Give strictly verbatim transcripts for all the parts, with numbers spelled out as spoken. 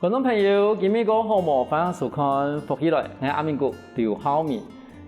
觀眾朋友，今晡日過好無？歡迎收看《福氣來》，𠊎阿明哥劉浩明。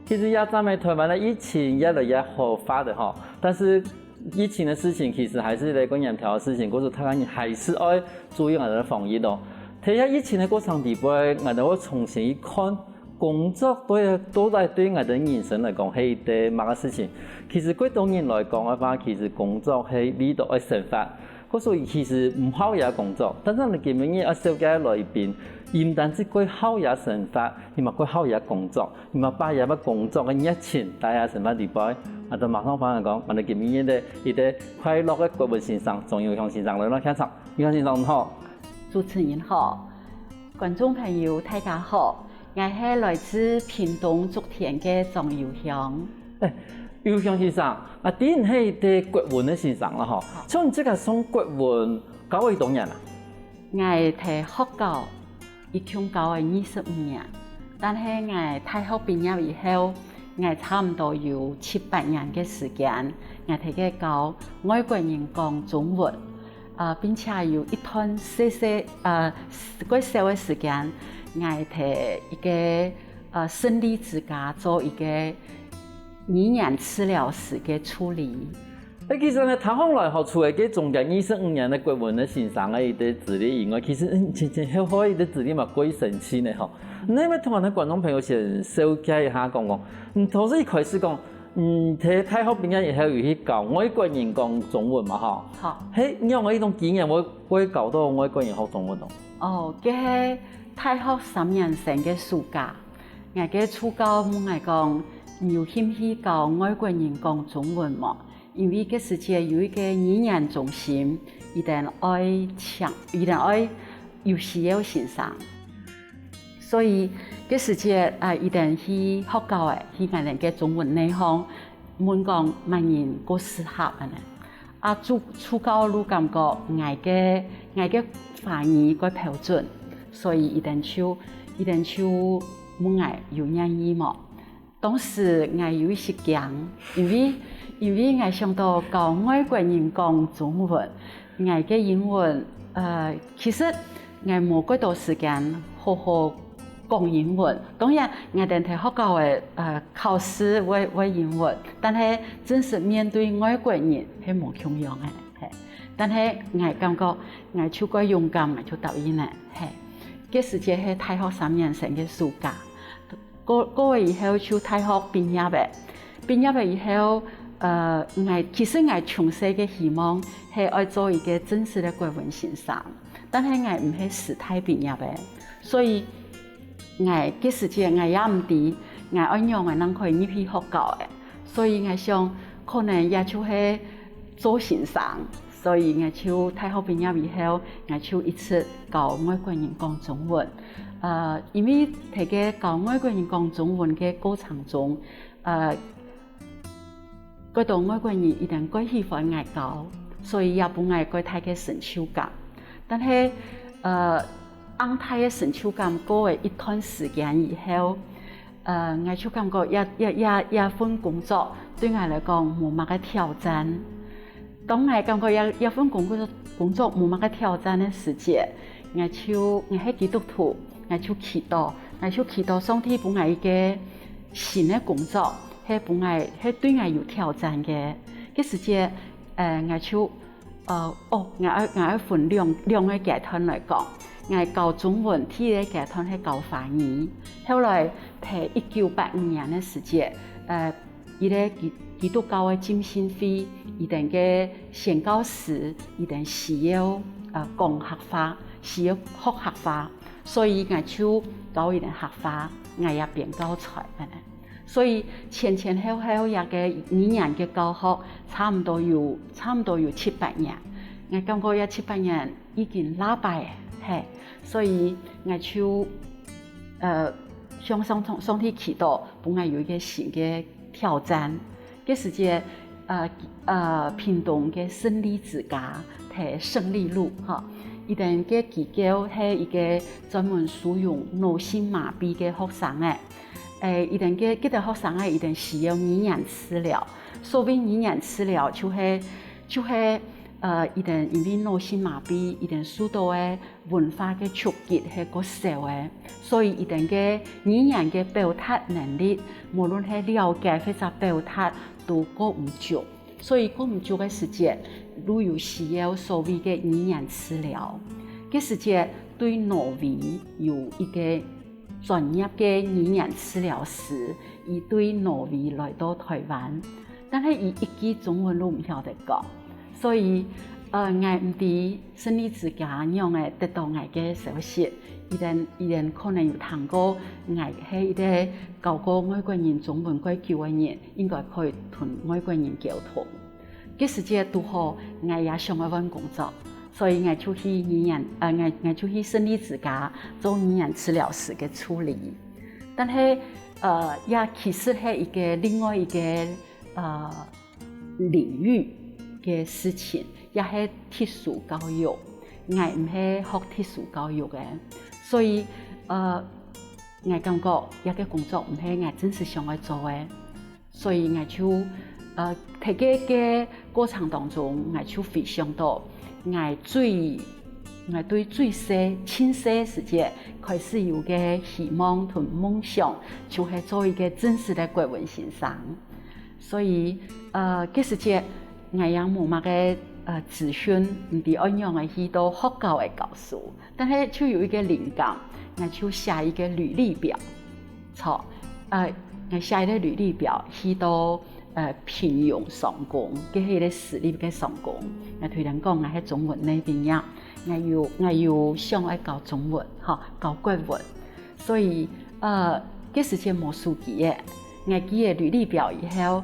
其實這站个臺灣个疫情越來越好發了吼，但是疫情个事情其實還係一個嚴重个事情，故所大家人還係愛注意𠊎兜个防疫哦。在這疫情个過程底背，𠊎兜愛重新去看工作對到底對𠊎兜人生來講係一個麼个事情。其實過多人來講个話，其實工作係為著愛生活。 故所其實毋好這工作，但是𠊎兜今晡日愛紹介來賓，毋單止過好這生活，佢嘛過好這工作，佢嘛把這个工作个熱情帶這生活底背。𠊎兜馬上歡迎講，𠊎兜今晡日个一個快樂个國文先生，鍾友香先生來到現場。友香先生，你好。主持人好，觀眾朋友，大家好，𠊎係來自屏東竹田个鍾友香。 欸，友香先生，啊，知你係一個國文个先生啦吼，像你自家上國文教幾多年啊？𠊎在學校一共教了二十五年，但係𠊎大學畢業以後，𠊎差毋多有七八年个時間，𠊎在該教外國人講中文，啊，並且有一段細細，呃，過少个時間，𠊎在一個，呃，生理之家做一個 語言治療師个助理。欸，其實呢，聽下來吼，除了這中間二十五年个國文个先生个一個資歷以外，其實，嗯，前前後後个一個資歷嘛，過神奇呢吼。你愛毋愛同𠊎兜觀眾朋友先紹介一下，講講，嗯，頭先一開始講，嗯，在大學畢業以後有去教外國人講中文嘛吼。好。係仰般个一種機緣會，會教到外國人學中文哦？哦，該係大學三年生个暑假，𠊎个助教問𠊎講， 你有興趣教外國人講中文無？因為該時節有一個語言中心，佢等愛請，佢等愛有需要先生。所以該時節，啊，佢等去學校欸，去𠊎等个中文系項，問講麼人較適合恁呢。啊，助，助教就感覺𠊎个，𠊎个華語較標準，所以佢等就，佢等就問𠊎有願意無。 當時𠊎有一息驚，因為，因為𠊎想到教外國人講中文，𠊎个英文，呃，其實𠊎無幾多時間好好講英文。當然，𠊎等在學校个，呃，考試會，會英文，但係真實面對外國人係無共樣个，係。但係𠊎感覺𠊎就較勇敢，𠊎就答應了，係。該時節係大學三年生个暑假。 過，過了以後就大學畢業了。畢業了以後，呃，𠊎，其實𠊎從細个希望係愛做一個正式个國文先生，但係𠊎毋係師大畢業个，所以𠊎該時節𠊎也毋知𠊎愛仰仔正可以入去學校欸，所以𠊎想可能也就係做先生。 所以𠊎就大學畢業以後，𠊎就一直教外國人講中文。呃，因為在該教外國人講中文个過程中，呃，幾多外國人佢等蓋喜歡𠊎教，所以也分𠊎蓋大个成就感。但係，呃，恁大个成就感過了一段時間以後， 呃，𠊎就感覺這，這，這，這份工作對𠊎來講無麼个挑戰。當𠊎感覺這，這份工作，工作無麼个挑戰个時節，𠊎就，𠊎係基督徒，𠊎就祈禱，𠊎就祈禱上帝分𠊎一個新个工作，係分𠊎，係對𠊎有挑戰个。該時節，呃，𠊎就 呃，哦，𠊎愛，𠊎愛分兩，兩個階段來講。𠊎教中文，第一個階段係教華語。後來，在一九八五年个時節，呃，一個基，基督教个浸信會，佢等个宣教師，佢等需要，呃，講客話，需要學客話，所以𠊎就教佢等客話，𠊎也編教材恁呢。 所以前前後後這個語言个教學，差毋多有，差毋多有七八年。𠊎感覺這七八年已經罅䆀了，係，所以𠊎就，呃，向上，上帝祈禱，分𠊎有一個新个挑戰。該時節，呃，呃，屏東个勝利之家，在勝利路，吼，佢等个機構係一個專門收容腦性麻痺个學生仔。 欸，佢等个，這兜學生仔，佢等需要語言治療。所謂語言治療，就係，就係，呃，佢等因為腦性麻痺，佢等受到个文化个衝擊係較少个，所以佢等个語言个表達能力，無論係了解或者表達，都較毋足。所以較毋足个時節，就有需要所謂个語言治療。該時節對腦部有一個專業个語言治療師，佢對挪威來到台灣，但係佢一句中文都毋曉得講，所以，呃，𠊎毋知心理之家仰仔得到𠊎个消息，佢等，佢等可能有聽過𠊎係一個教過外國人中文蓋久个人，應該可以同外國人溝通。該時節堵好，𠊎也想愛換工作，所以𠊎就去語言，呃，𠊎，𠊎就去心理之家做語言治療師个助理。但係，呃，也其實係一個另外一個，呃，領域个事情，也係特殊教育。𠊎毋係學特殊教育个，所以，呃，𠊎感覺這個工作毋係𠊎真實想愛做个。 所以𠊎就，呃，在該个過程當中，𠊎就回想到，𠊎最，𠊎對最細，盡細个時節開始有个希望同夢想，就係做一個真實个國文先生。所以，呃，該時節，𠊎也無麼个，呃，資訊，毋知愛仰仔去到學校个教書。 但係就有一個靈感，𠊎就寫一個履歷表。著，呃，𠊎寫一個履歷表去到，呃，平陽商工，該係一個私立个商工。𠊎同佢等講，𠊎係中文系畢業，𠊎有，𠊎有想愛教中文，吼，教國文。所以，呃，該時節無手機个，𠊎寄个履歷表以後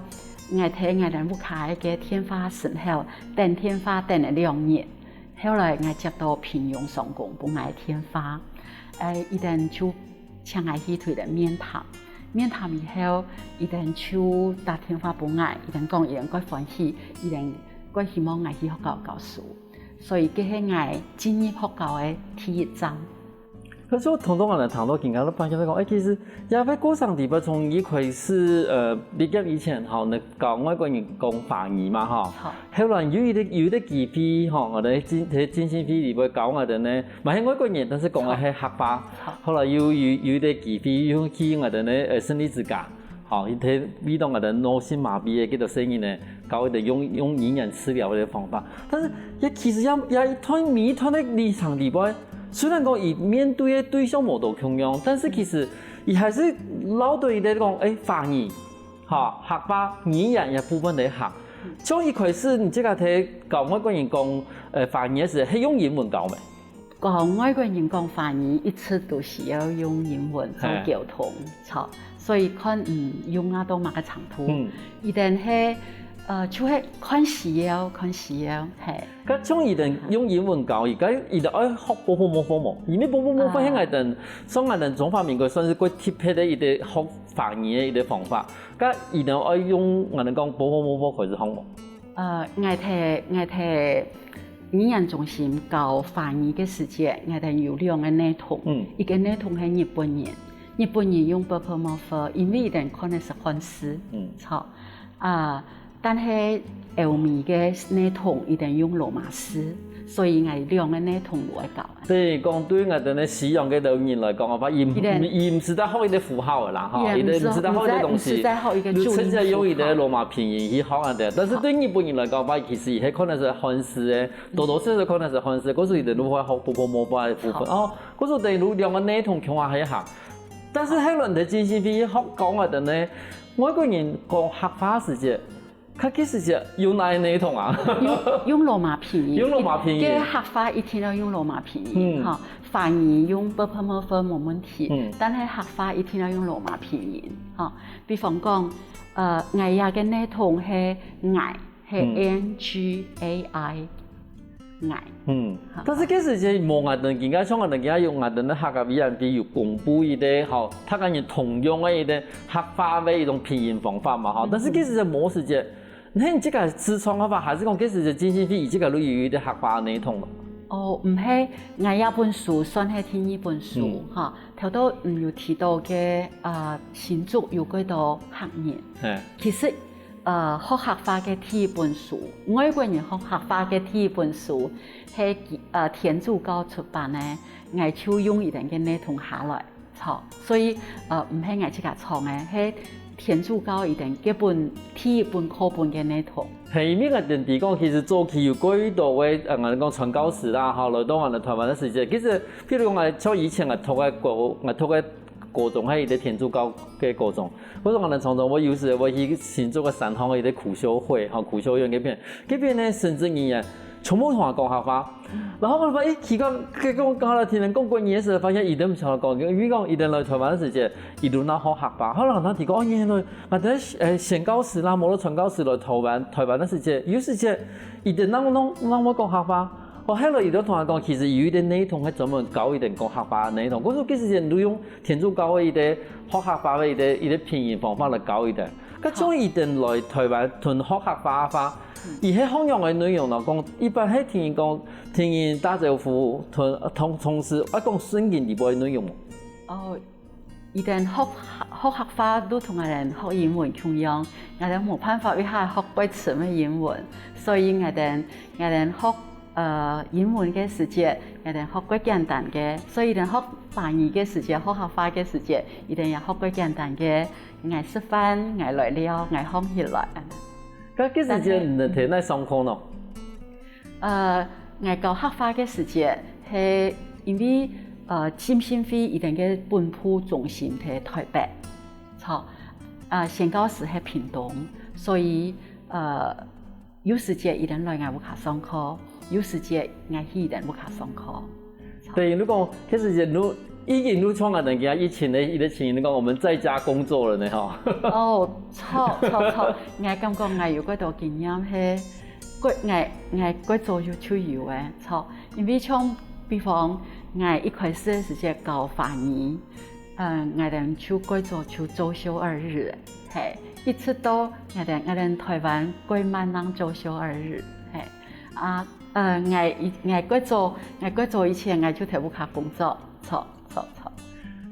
，𠊎在𠊎等屋下个電話脣口等電話等了兩日。 後來𠊎接到平陽商工分𠊎个電話，呃，佢等就請𠊎去同佢等面談。面談以後，佢等就打電話分𠊎，佢等講佢等蓋歡喜，佢等蓋希望𠊎去學校教書。所以該係𠊎進入學校个第一站。 可是𠊎頭先𠊎聽到今下都發現講，欸，其實這個過程裡背從一開始，呃，畢業以前吼，你教外國人講華語嘛吼，好。後來有一個，有一個機會吼，𠊎等進，在進修會裡背教𠊎等呢，嘛係外國人，但是講个係客話。好。後來有，有，有一個機會，又去𠊎等呢，呃，心理之家。 吼，佢在為著𠊎等腦性麻痺个這兜細人呢，教佢等用，用語言治療个方法。但是，也其實也，也一段，每一段个歷程裡背，雖然講佢面對个對象無多共樣，但是其實佢還係留著佢个講，欸，華語，吼，客話語言个部分來行。從一開始，你自家在教外國人講，呃，華語个時，係用英文教無？ 教外國人講華語，一直都需要用英文做溝通，著，所以看，嗯，用啊到麼个程度。嗯。佢等係，呃，就係看需要，看需要，係。該像佢等用英文教，佢該佢等愛學ㄅㄆㄇㄈ無？因為ㄅㄆㄇㄈ係𠊎等，算𠊎等中華民國算係蓋特別个一個學華語个一個方法。該佢等愛用，𠊎等講ㄅㄆㄇㄈ開始學無？ 呃，𠊎在，𠊎在語言中心教華語个時節，𠊎等有兩個系統，嗯。一個系統係日本人，日本人用ㄅㄆㄇㄈ，因為佢等看个係漢字，嗯。著，啊，但係歐美个系統佢等用羅馬字，所以𠊎兩個系統都愛教。 等於講對𠊎等个西洋个人來講个話，佢，佢等，佢毋使再學一個符號个啦，吼，佢等毋使再學一個東西，佢等毋使再學一個注音符號。就直接用佢等个羅馬拼音去學啊，對。但是對日本人來講个話，其實佢係可能係漢字个，多多少少可能係漢字，故所佢等就會學ㄅㄆㄇㄈ个部分。好。哦，故所等於兩個系統共下去行。但是後來在進修會學講个呢，外國人講客話時節， 佢其實係用哪個系統啊？用，用羅馬拼音。用羅馬拼音。該客話一定愛用羅馬拼音，嗯。吼，華語用ㄅㄆㄇㄈ無問題，嗯。但係客話一定愛用羅馬拼音，吼。比方講，呃，𠊎這個系統係ngai，係，嗯。N G A I。 𠊎。嗯，好。但是其實就無𠊎等今下，像𠊎等今下有𠊎等个客家委員會有公布一個，吼，大家人通用个一個客話个一種拼音方法嘛，吼。嗯。但是其實就無時節，你自家自創个話，還係講其實就進修會自家都有一個客話个系統咯？哦，毋係，𠊎這本書算係第二本書，嗯。吼。頭先，嗯，有提到个，呃，新竹有幾多客人。嘿。其實呃，學客話个第一本書，外國人學客話个第一本書，係，呃，天主教出版个，𠊎就用佢等个系統下來創。所以，呃，毋係𠊎自家創个，係天主教佢等个本，第一本課本个系統。係，因為𠊎等知講，其實早期有幾多位，呃，𠊎講傳教士啦，吼，來到𠊎等臺灣个時節，其實，譬如講，𠊎像以前𠊎讀个高，𠊎讀个高中，係一個天主教个高中， 或者𠊎等常常會有時會去新竹个山項个一個苦修會，吼，苦修院該片，該片呢，神職人員全部同𠊎講客話。然後𠊎發現，欸，奇怪，該講，講來聽人講國語个時候，發現佢等毋想講，因為講佢等來臺灣个時節，佢等愛學客話。後來𠊎等知講，哦，原來𠊎等，欸，宣教師啦，無論傳教士來臺灣，臺灣个時節，有時節，佢等正，正，正會講客話。哦，後來佢等同𠊎講，其實有一個系統係專門教佢等講客話个系統。故所其實佢等都用 天主教个一個學客話个一個，一個拼音方法來教佢等。該像佢等來臺灣同學客話个話，佢係仰般个內容呢？講一般係聽人講，聽人打招呼，同，同，同時愛講順經裡背个內容無？哦，佢等學，學客話就同𠊎等學英文共樣，𠊎等無辦法一下學過深个英文，所以𠊎等，𠊎等學 呃，英文个時節，𠊎等學過簡單个，所以等學華語个時節，學客話个時節，佢等也學過簡單个。𠊎食飯，𠊎來尞，𠊎䟘起來。該該時節你等在哪上課呢？呃，𠊎教客話个時節，係因為，呃，浸信會佢等个本部中心在臺北，著，啊，宣教師係屏東，所以，呃， 有時節佢等來𠊎屋下上課，有時節𠊎去佢等屋下上課。對，你講，其實人都，已經都像𠊎等今疫情个一個情形，你講我們在家工作了呢，吼。哦，著，著，著，𠊎感覺𠊎有幾多經驗係，過，𠊎，𠊎過早有就有个，著，因為像比方，𠊎一開始个時節教華語， 呃，𠊎等就過早就週休二日，係，一直到𠊎等，𠊎等臺灣過滿正週休二日，係。啊，呃，𠊎以，𠊎過早，𠊎過早以前，𠊎就在屋下工作，著，著，著。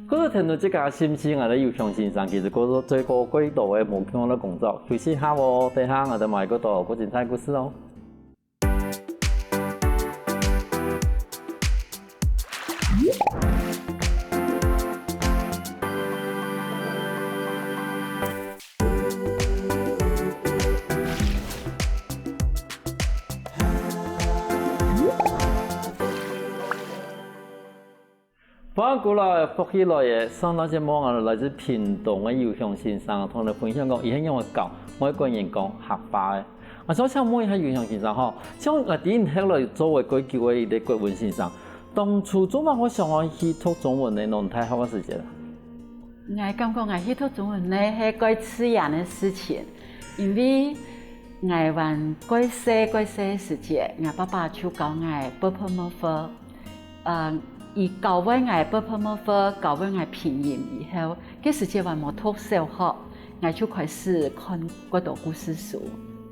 故所聽著這個心情，𠊎等有鄉先生其實過做，做過幾多个無共樣个工作，休息下哦，等下𠊎等還有幾多个精彩故事哦。 歡迎過來，福氣來了！上段節目𠊎等來自屏東个有香先生，同𠊎等分享講，佢係仰般教外國人講客話个。𠊎想請問一下有香先生吼，像𠊎知你後來做為過久个一個國文先生，當初做麼个會想愛去讀中文个呢？大學个時節啊？𠊎感覺𠊎去讀中文呢係蓋自然个事情，因為𠊎還蓋細蓋細个時節，𠊎爸爸就教𠊎ㄅㄆㄇㄈ。 呃，佢教會𠊎ㄅㄆㄇㄈ，教會𠊎拼音以後，該時節還無讀小學，𠊎就開始看蓋多故事書，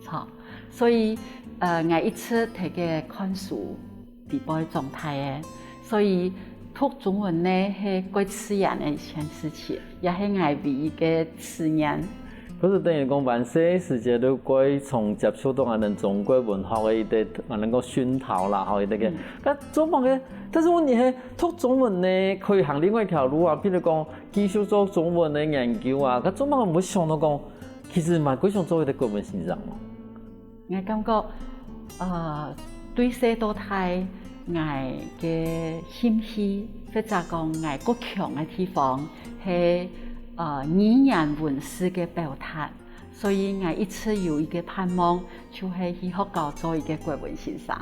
著。所以，呃，𠊎一直在該看書裡背長大个，所以讀中文呢係蓋自然个一件事情。 也係𠊎唯一个志願。故所等於講，還細時節就蓋常接觸著𠊎等中國文學个一個，𠊎等講熏陶啦，吼，一個个。嗯。該做麼个，但是問題係，讀中文呢，可以行另外一條路啊，比如講，繼續做中文个研究啊，該做麼个毋會想著講，其實嘛，蓋想做一個國文先生哦。 𠊎感覺，呃，對細到大，𠊎个興趣，或者講𠊎較強个地方，係，呃，語言文字个表達。所以𠊎一直有一個盼望，就係去學校做一個國文先生。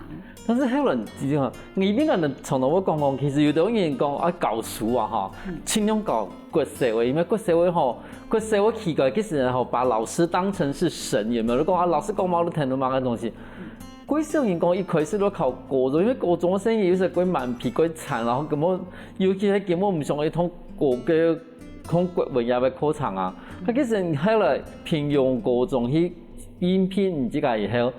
但是後來，你知道，你應該能常常會講講，其實有兜人講，啊，教書啊，吼，嗯。盡量教 國小个，因為國小个吼，國小个奇怪，其實吼，把老師當成是神，有沒有？就講啊，老師講麼个，就聽到麼个東西。國小人講一開始都考高中，因為高中个生意有時會蠻疲、會慘，然後根本，尤其係根本毋想愛通過个，通國文个課程啊。佢其實後來平陽高中去應聘你這個以後，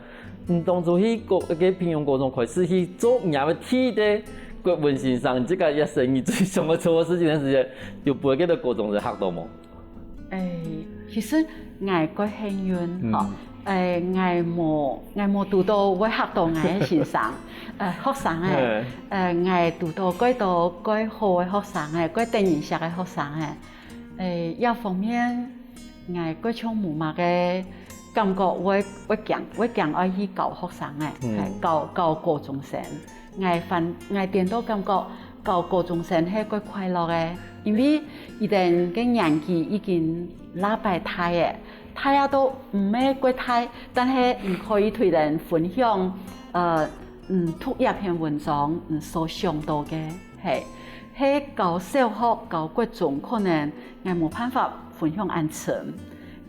你當初去高，該平陽高中開始去做你个第一個國文先生，這個也係你最想愛做个事情个時節，有分該个高中生嚇到無？ 欸，其實𠊎蓋幸運，嗯。吼，誒，𠊎無，𠊎無堵到會嚇到𠊎个先生，呃，學生誒，嘿。呃，𠊎堵到蓋多蓋好个學生誒，蓋得人惜个學生誒，誒，這方面𠊎蓋像無麼个感覺，會，會驚，會驚愛去教學生誒，嗯。誒，教，教高中生。 𠊎反，𠊎顛倒感覺教高中生係蓋快樂个，因為佢等个年紀已經拉擺大了，大啊都毋係蓋大，但係你可以同佢等分享，呃，嗯，讀這篇文章，嗯，所想到个，係，係教小學、教國中，可能𠊎無辦法分享恁深。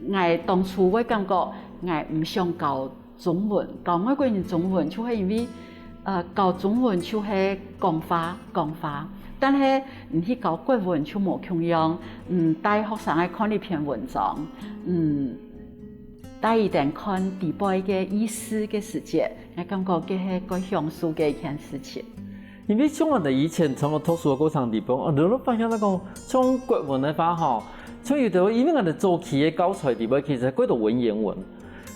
𠊎當初會感覺𠊎毋想教 中文，教外國人中文，就係因為，呃，教中文就係講話，講話。但係你去教國文就無共樣，嗯，帶學生愛看一篇文章，嗯，帶佢等看底背个意思个時節，𠊎感覺這係蓋享受个一件事情。因為像𠊎等以前在讀書个過程裡背，哦，你都發現那個像國文个話吼，像有的，因為𠊎等早期个教材裡背其實蓋多文言文，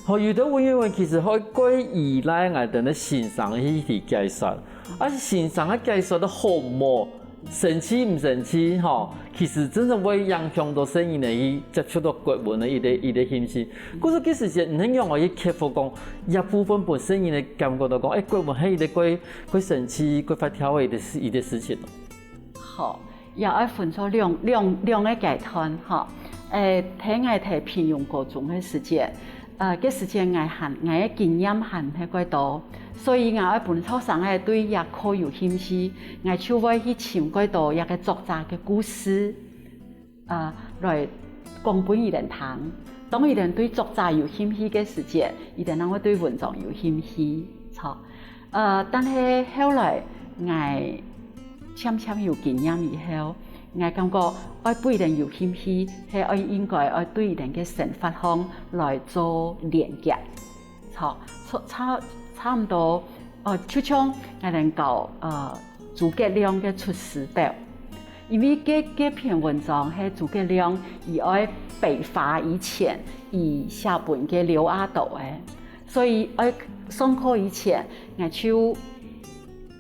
吼，有兜文言文其實會蓋依賴𠊎等个先生去，去解說，啊先生个解說到好無，生趣毋生趣，吼，其實真正會影響到細人仔去接觸到國文个一個，一個興趣。故所該時節，你仰般去克服講，這部分分細人仔感覺到講，誒，國文係一個蓋，蓋生趣、蓋活跳个一個事，一個事情咯。好， 也愛分做兩，兩，兩個階段，吼。誒，在𠊎在平陽高中个時節，呃，該時節𠊎還，𠊎个經驗還毋係蓋多，所以𠊎愛分學生仔對這課有興趣，𠊎就會去尋蓋多這個作者个故事，呃，來講分佢等聽。當佢等對作者有興趣个時節，佢等正會對文章有興趣，著。 呃，但係後來𠊎漸漸有經驗以後，𠊎感覺愛分佢等有興趣，係愛應該愛對佢等个生活項來做連結。著，差，差，差毋多，呃，就像𠊎等教，呃，諸葛亮个《出師表》，因為該，該篇文章係諸葛亮佢愛北伐以前，佢寫分个劉阿斗个。 所以愛上課以前，𠊎就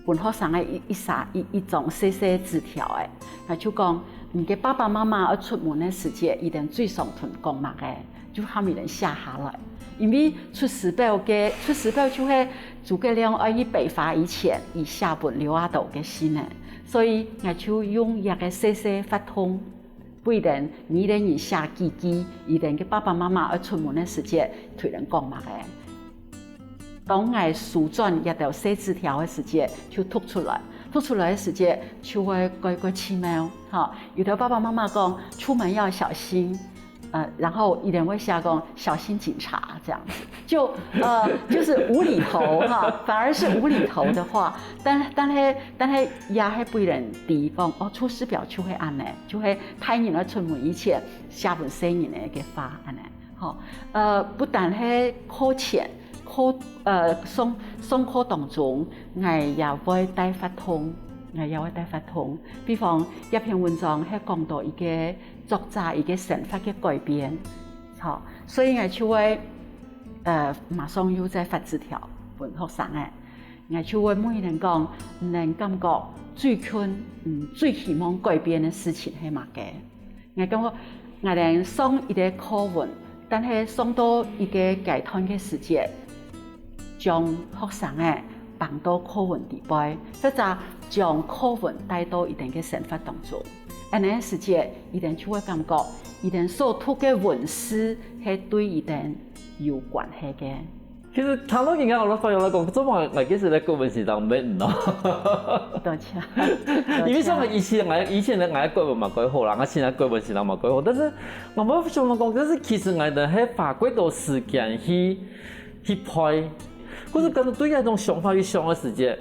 分學生仔一，一儕，一，一張細細紙條仔，𠊎就講，你个爸爸媽媽愛出門个時節，佢等最常同你講麼个，就喊佢等寫下來。因為《出師表》个，《出師表》就係諸葛亮愛去北伐以前，佢寫分劉阿斗个信仔，所以𠊎就用這個細細活動 分佢等每個人寫幾句，佢等个爸爸媽媽愛出門个時節，同佢等講麼个。當𠊎收轉這兜細紙條个時節，就讀出來。讀出來个時節，就會蓋，蓋奇妙，吼。有的爸爸媽媽講，出門要小心，呃，然後佢等會寫講，小心警察，這樣子。 就，呃，就是無厘頭哈，反而是無厘頭的話，但，但係，但係也係分人知講，哦，《出師表》就係恁仔，就係大人愛出門以前寫分細人仔个話恁仔，吼。呃，不但係課前，課，呃，上，上課當中，𠊎也會帶活動，𠊎也會帶活動。比方，這篇文章係講到一個作者一個生活个改變，吼，所以𠊎就會 呃，馬上又再發紙條分學生仔。𠊎就會問佢等講，你等感覺最近，嗯，最希望改變个事情係麼个？𠊎感覺𠊎等上一個課文，但係上到一個階段个時節，將學生仔放到課文裡背，或者將課文帶到佢等个生活當中。恁仔時節，佢等就會感覺，佢等所讀个文字係對佢等 有關係个。其實聽到人家學老師來講，做麼个𠊎其實在國文先生面喏。多謝。因為像以前𠊎，以前个𠊎國文嘛蓋好啦，𠊎現在國文先生嘛蓋好，但是𠊎無想到講，但是其實𠊎等係花過多時間去，去背，可是跟著對該種想法去想个時節，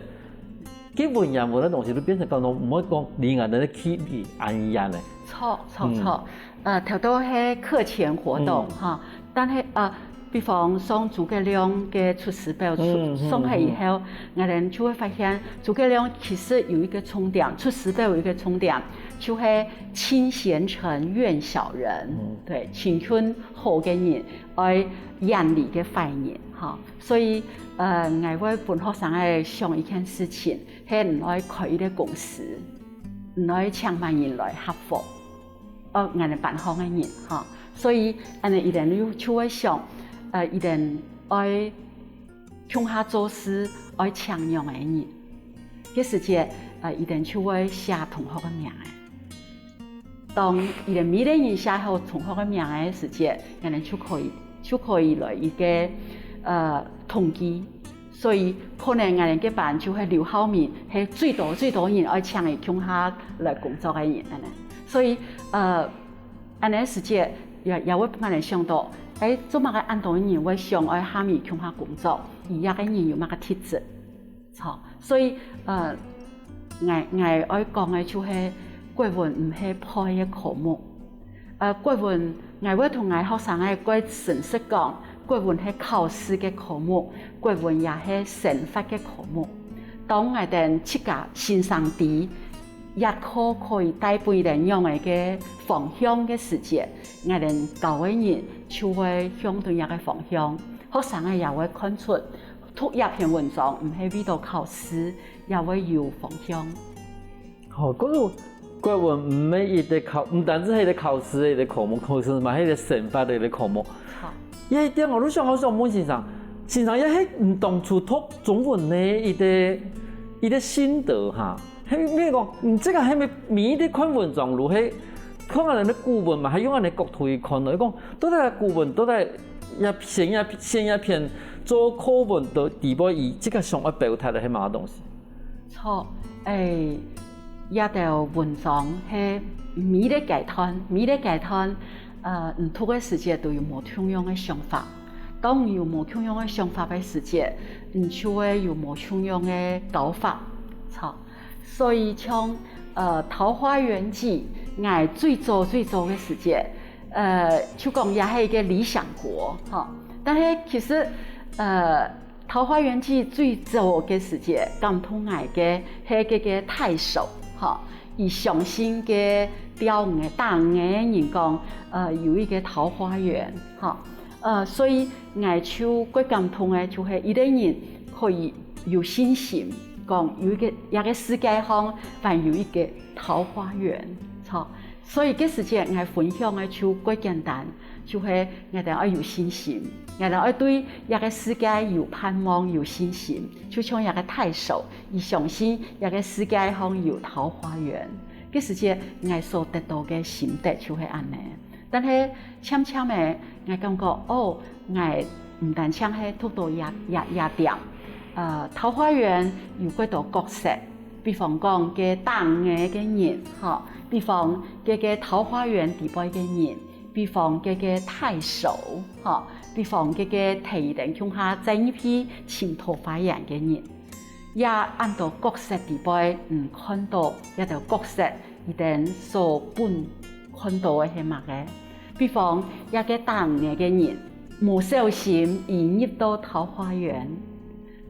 該文言文个東西都變成講到毋會講離𠊎等个距離恁遠咧。著，著，嗯。著。呃，頭到係課前活動，嗯。哈，但係，呃，比方上諸葛亮个出師表，出，嗯，嗯，上去以後，𠊎等就會發現諸葛亮其實有一個重點，出師表有一個重點，就係親賢臣遠小人，嗯。對，親近好个人，愛遠離个壞人，哈。所以，呃，𠊎會分學生仔想一件事情，係你愛開一個公司，你愛請麼人來合伙。 哦，𠊎等班項个人，哈。所以，恁呢佢等就，就會想，呃，佢等愛共下做事，愛請仰仔人。該時節，呃，佢等就會寫同學个名仔。當佢等每個人寫好同學个名仔个時節，𠊎等就可以，就可以來一個，呃，統計。 所以可能𠊎等該班就係劉浩明，係最多最多人愛請佢共下來工作个人恁呢。所以，呃，恁呢時節也，也會分𠊎等想到，欸，做麼个恁多人會想愛喊佢共下工作，佢這個人有麼个特質？著，所以，呃，𠊎，𠊎愛講个就係國文毋係背个科目， 呃，國文，𠊎會同𠊎學生仔蓋誠實講，國文係考試个科目，國文也係生活个科目。當𠊎等自家先生知，這課可以帶分佢等仰仔个方向个時節，𠊎等教个人就會向著這個方向。學生仔也會看出，讀這篇文章毋係為著考試，也會有方向。 吼，故所國文毋係一個考，毋單淨係一個考試个一個科目，同時嘛係一個生活个一個科目。好。這一點𠊎就想，𠊎想問先生，先生，這係你當初讀中文个一個，一個心得哈？係，係講，你這個係毋係每一個看文章就係看𠊎等个古文嘛，係用恁呢角度去看咯？係講，到底古文到底這篇，這篇，這篇做課文到底背，佢這個想愛表達个係麼个東西？ 著，欸，這兜文章係每個階段，每個階段，呃，你讀个時節都有無共樣个想法。當你有無共樣个想法个時節，你就會有無共樣个教法。著，所以像，呃，《桃花源記》，𠊎最早最早个時節，呃，就講這係一個理想國，吼。但係其實，呃， 《桃花源記》最早个時節，感動𠊎个係該個太守，吼，佢相信該釣魚个、打魚个人講，呃，有一個桃花源，吼，呃，所以𠊎就蓋感動个，就係一個人可以有信心，講有一個，這個世界上還有一個桃花源，吼。 所以該時節𠊎分享个就蓋簡單，就係𠊎兜愛有信心，𠊎兜愛對這個世界有盼望、有信心，就像這個太守，佢相信這個世界上有桃花源。該時節𠊎所得到个心得就係恁呢。但係漸漸仔，𠊎感覺，哦， 𠊎毋單淨係讀到這，這，這點，呃，桃花源有幾多角色，比方講該打魚个人，吼，比方該個桃花源底背个人，比方該個太守，吼，比方該個提等共下再入去尋桃花源个人。這恁多角色底背，嗯，看到這兜角色 佢等所分看到个係麼个？比方，這個打魚个人，無小心佢入到桃花源，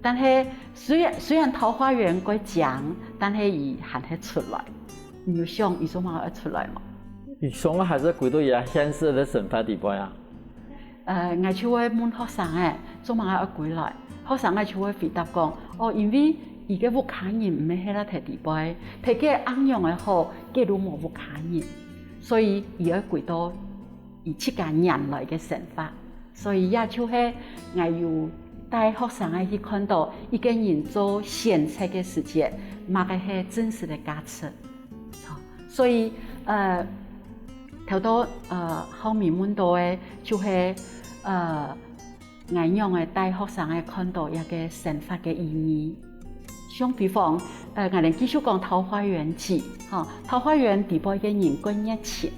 但係雖然，雖然桃花源蓋靚，但係佢還係出來。你有想佢做麼个愛出來無？佢想个還係歸到佢現實个生活底背啊。 呃，𠊎就會問學生仔，做麼个愛歸來？學生仔就會回答講，哦，因為佢个屋下人毋係歇辣該底背，在該恁樣个好，該就無屋下人，所以佢愛歸到佢自家原來个生活。所以這就係𠊎有帶學生仔去看到一個人做選擇个時節，麼个係真實个價值。 所以，呃，頭到，呃，浩明問到个，就係，呃，𠊎仰仔帶學生仔看到這個生活个意義。像比方，呃，𠊎等繼續講《桃花源記》，吼，《桃花源》底背个人蓋熱情，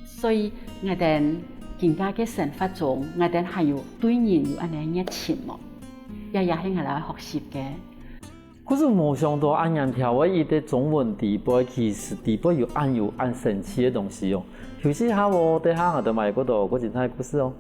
所以𠊎等今下个生活中，𠊎等還有對人有恁呢熱情無？這也係𠊎來學習个。 故所無想到恁樣條个一個中文底背，其實底背有恁有恁神奇个東西哦。休息下哦，等下𠊎兜嘛有過多過精彩个故事哦。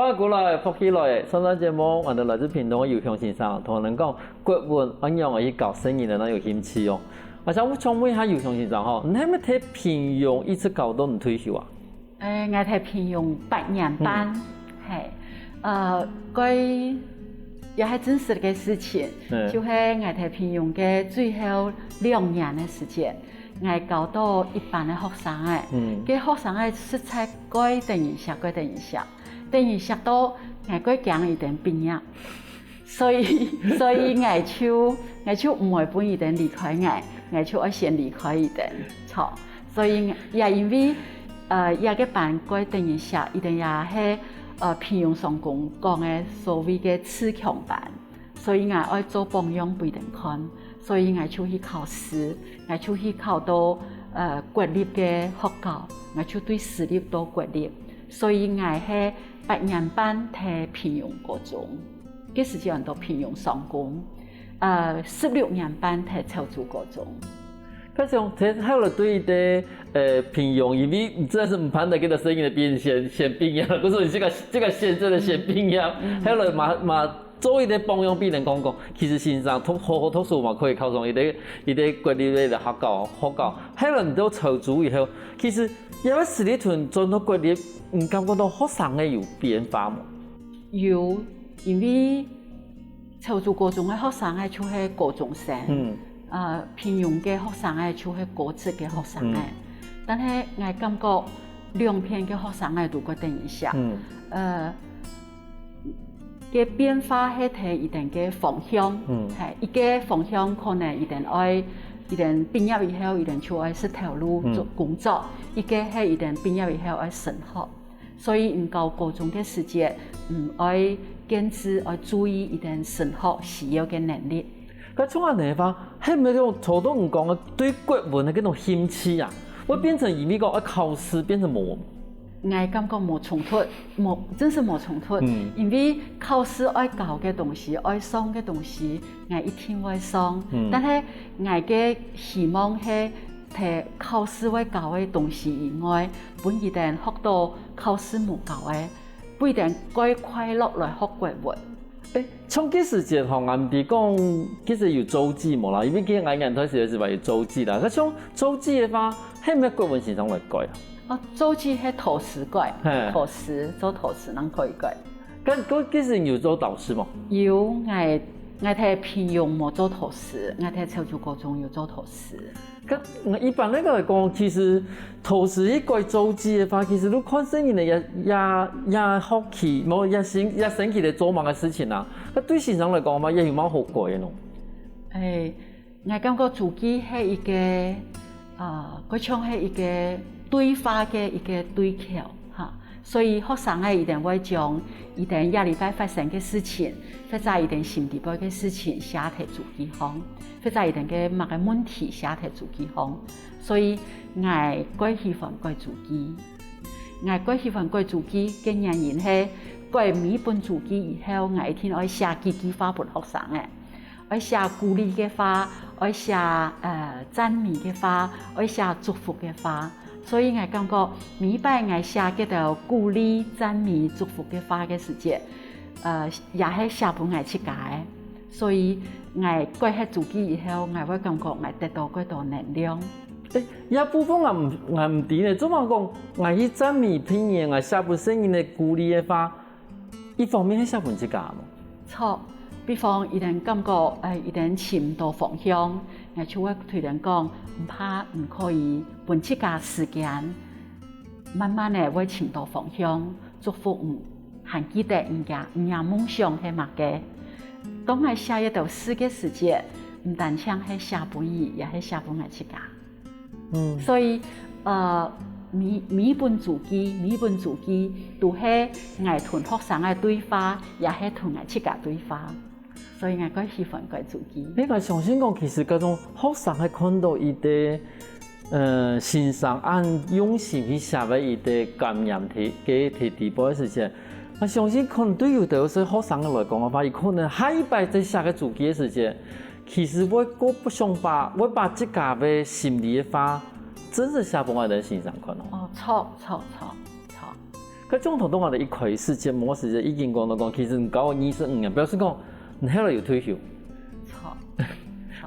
啊，過來，福氣來！上段節目，𠊎等來自屏東个尤雄先生同𠊎等講國文愛仰仔去教細人仔，正有興趣哦。𠊎想請問一下尤雄先生吼，你係毋係在屏東一直教到你退休啊？誒，𠊎在屏東八年半，係，呃，該也係真實个事情，就係𠊎在屏東个最後兩年个時間，𠊎教到一班个學生仔，該學生仔實在蓋得人惜，蓋得人惜。 等於惜到𠊎蓋驚佢等畢業，所以所以𠊎就𠊎就毋會分佢等離開𠊎，𠊎就愛先離開佢等。著，所以也因為呃這個班蓋得人惜，佢等也係呃屏東商工講个所謂个自強班。 所以𠊎愛做榜樣分佢等看，所以𠊎就去考試，𠊎就去考到呃國立个學校，𠊎就對私立到國立，所以𠊎係八年半在屏東高中，該時節安到屏東商工，呃十六年半在潮州高中。該像在後來對一個呃屏東，因為你真的是毋盼得見到細人仔變先先畢業，可是你這個這個先生个先畢業，後來嘛嘛 做一個榜樣分人看講，其實先生讀好好讀書嘛，可以考上一個一個國立个學校學校。後來你到潮州以後，其實這個私立轉到國立，你感覺到學生个有變化無？有，因為潮州高中个學生仔就係高中生，嗯，呃屏東个學生仔就係高職个學生仔，但係𠊎感覺兩片个學生仔都蓋得人惜，嗯，呃。 个變化係在佢等个方向，係一個方向可能佢等愛，佢等畢業以後佢等就愛識頭路做工作，一個係佢等畢業以後愛升學。所以你教高中个時節，你愛堅持愛注意佢等升學需要个能力。 該像恁仔个話，係毋係講頭先你講个對國文个該種興趣啊，會變成因為講愛考試變成無？𠊎感覺無衝突，無，真係無衝突。因為考試愛教个東西，愛上个東西，𠊎一定會上。但係𠊎个希望係在考試會教个東西以外，分佢等學到考試無教个，分佢等蓋快樂來學國文。 誒，像該時節吼，𠊎毋知講該時有週記無啦，因為該𠊎年代時節係有週記啦。該像週記个話，係毋係國文先生來改啊？哦，週記係導師改，係，導師，做導師正可以改。該該該時你有做導師無？有，𠊎𠊎在屏東無做導師，𠊎在潮州高中有做導師。 該一般來講，其實導師去改週記个話，其實你看細人仔也也也好奇，無也生也生趣个做麼个事情啊？該對先生來講嘛，也有麼好改个咯。誒，𠊎感覺週記係一個，呃，該像係一個對話个一個對口哈。 所以學生仔佢等會將佢等這禮拜發生个事情，或者佢等心裡背个事情寫在週記項，或者佢等个麼个問題寫在週記項。所以𠊎蓋喜歡改週記。𠊎蓋喜歡改週記个原因係，改每本週記以後，𠊎一定愛寫幾句話分學生仔。 愛寫鼓勵个話，愛寫呃讚美个話，愛寫祝福个話。所以𠊎感覺每擺𠊎寫該兜鼓勵、讚美、祝福个話个時節，呃，也係寫分𠊎自家个。所以𠊎改忒週記以後，𠊎會感覺𠊎得到較多能量。誒，這部分𠊎毋𠊎毋知呢，做麼講𠊎去讚美別人，𠊎寫分細人仔鼓勵个話， 一方面係寫分自家無？著，比方佢等感覺，誒，佢等尋毋到方向，𠊎就會對佢等講，毋怕，你可以分自家時間，慢慢仔會尋到方向，祝福你，還記得你个你个夢想係麼个。當𠊎寫這兜事个時節，毋單淨係寫分佢，也係寫分𠊎自家。 所以，呃，每每本週記，每本週記都係𠊎同學生个對話，也係同𠊎自家對話。所以𠊎蓋喜歡改週記。你𠊎相信講，其實該種學生會看到一個，呃，先生恁用心去寫个一個感言題，个題題目个時節，𠊎相信可能對有兜係學生个來講个話，佢可能下一擺再寫个週記个時節， 其實會過不想把會把自家个心裡个話，真實寫分𠊎兜先生看哦。哦，著著著著。該張頭到𠊎兜一開始節目時節已經講到講，其實你教二十五年，表示講你後來有退休。著。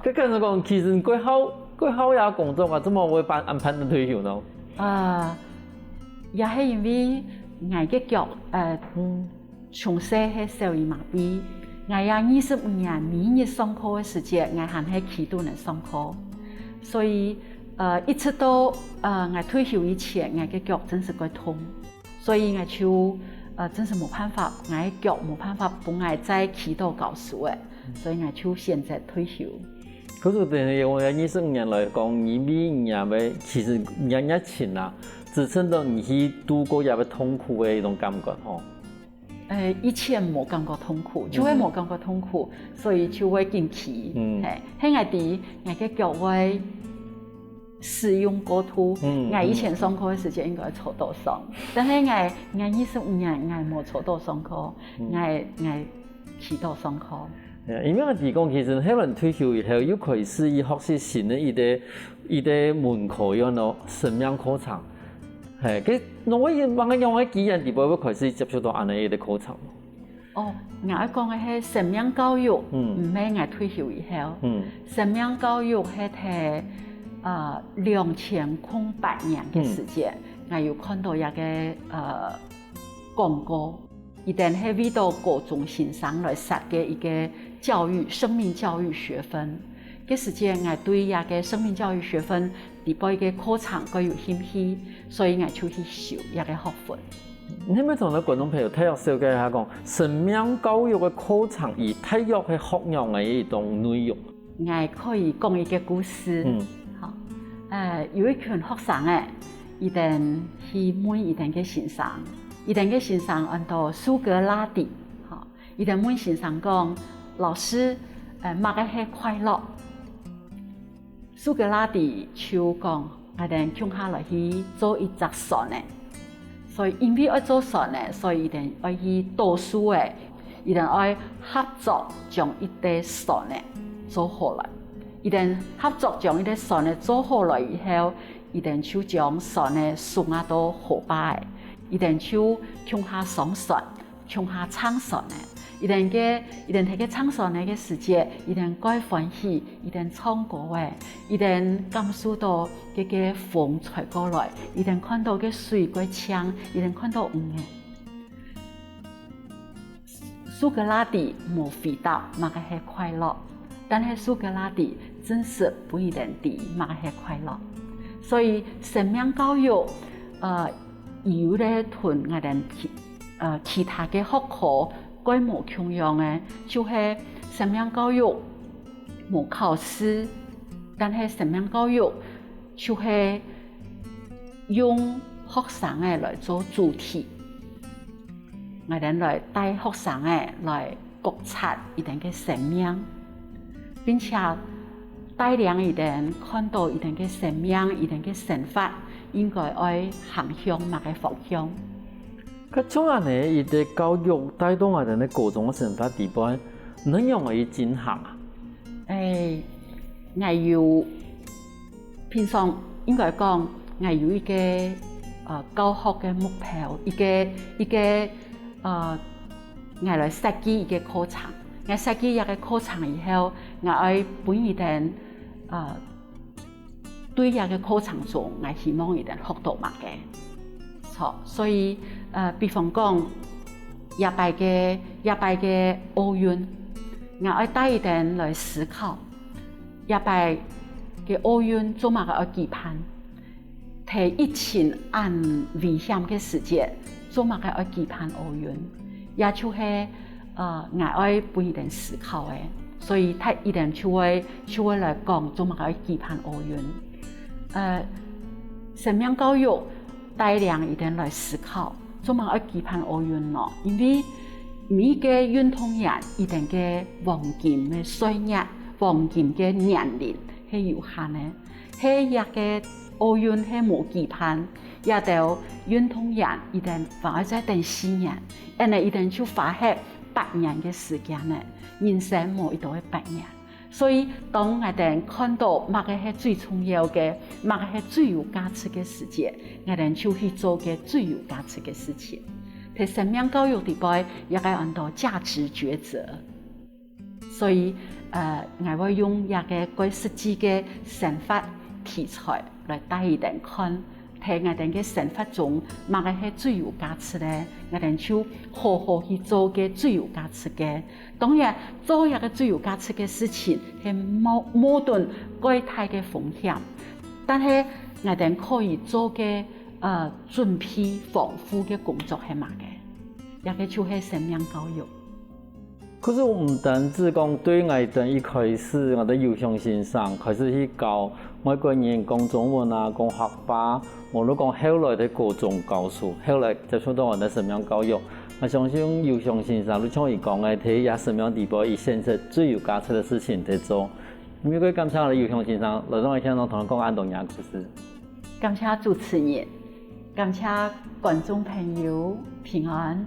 該感覺講，其實你過好，過好這工作啊，做麼會辦，恁辦得退休呢？啊，也係因為𠊎个腳，呃，嗯，從細係小兒麻痺，𠊎也二十五年每日上課个時節，𠊎還係企到等上課，所以，呃，一直到，呃，𠊎退休以前，𠊎个腳真係過痛。 所以𠊎就，呃，真係無辦法，𠊎个腳無辦法分𠊎再企到教書了，所以𠊎就選擇退休。可是等於用二十五年來講，你每日个，其實你个熱情啊，支撐到你去度過這个痛苦个一種感覺吼。呃，以前無感覺痛苦，就會無感覺痛苦，所以就會緊企。嗯。嘿，係𠊎知，𠊎个腳會 使用過度。嗯，𠊎以前上課个時節應該坐到上，但係𠊎，𠊎二十五年𠊎無坐到上課，𠊎，𠊎企到上課。因為𠊎知講，其實後來退休以後，又開始去學習新个一個，一個門課，叫做生命課程。嘿，該，該仰般个機緣底背會開始接觸到恁樣一個課程？ 哦，𠊎愛講个係生命教育，毋係𠊎退休以後。生命教育係在，呃，兩千空八年个時節，𠊎有看到一個，呃，廣告，佢等係為到高中新生來設个一個教育，生命教育學分。該時節，𠊎對這個生命教育學分底背个課程較有興趣，所以𠊎就去修這個學分。 你係毋係同𠊎觀眾朋友大約紹介一下講，生命教育个課程佢大約係學仰仔个一種內容？𠊎可以講一個故事。嗯。好，呃，有一群學生仔，佢等去問佢等个先生，佢等个先生安到蘇格拉底，好，佢等問先生講：「老師，呃，麼个係快樂？」 蘇格拉底就講：「𠊎等共下來去做一隻船仔。」所以因為愛做船仔，所以佢等愛去倒樹仔，佢等愛合作將一隻船仔做好來。佢等合作將一隻船仔做好來以後，佢等就將船仔送啊到河壩仔，佢等就共下上船， 共下撐船仔。佢等个，佢等在該撐船仔个時節，佢等蓋歡喜，佢等唱歌仔，佢等感受到該个風吹過來，佢等看到該水蓋淨，佢等看到魚仔。蘇格拉底無回答麼个係快樂，但係蘇格拉底真實分佢等知麼个係快樂。所以生命教育，呃， 佢有咧同𠊎等其，呃，其他个學科蓋無共樣个，就係生命教育無考試，但係生命教育就係用學生仔來做主體，𠊎等來帶學生仔來 覺察佢等个生命，並且帶領佢等看到佢等个生命、佢等个生活應該愛行向麼个方向。該像恁仔一個教育帶到𠊎等个高中个生活底背，你仰仔去進行啊？欸，𠊎有 平常應該講，𠊎有一個，呃，教學个目標，一個，一個，呃，𠊎來設計一個課程。𠊎設計一個課程以後，𠊎愛分佢等，呃，對這個課程中，𠊎希望佢等學到麼个。著，所以，呃，比方講，這擺个，這擺个奧運，𠊎愛帶佢等來思考， 這擺个奧運做麼个愛舉辦？在疫情恁危險个時節，做麼个愛舉辦奧運？也就係，呃，𠊎愛分佢等思考个，所以佢等就會，就會來講做麼个愛舉辦奧運。呃，生命教育帶領佢等來思考，做麼个愛舉辦奧運呢？因為每個運動員佢等个黃金个歲月， 黃金个年齡係有限个，係這個奧運係無舉辦，這兜運動員佢等還愛再等四年，恁仔佢等就花忒八年个時間呢，人生無幾多个八年。所以當𠊎等看到麼个係最重要个，麼个係最有價值个時節，𠊎等就去做該最有價值个事情。在生命教育裡背，也个安到價值抉擇。所以，呃，𠊎會用這个蓋實際个生活題材來帶佢等看，在𠊎等个生活中，麼个係最有價值个，𠊎等就好好去做个最有價值个。當然，做這个最有價值个事情，係冒冒等蓋大个風險，但係𠊎等可以做个，呃，準備防護个工作係麼个？這个就係生命教育。 可是毋單止講對𠊎等一開始，𠊎等有香先生開始去教外國人講中文啊，講客話，無論講後來在高中教書，後來接觸到𠊎等生命教育，𠊎相信有香先生，就像佢講个，在這生命裡背，佢選擇最有價值个事情在做。因為感謝𠊎等有香先生，來到𠊎現場同𠊎講恁多年故事。 感謝主持人，感謝觀眾朋友，平安。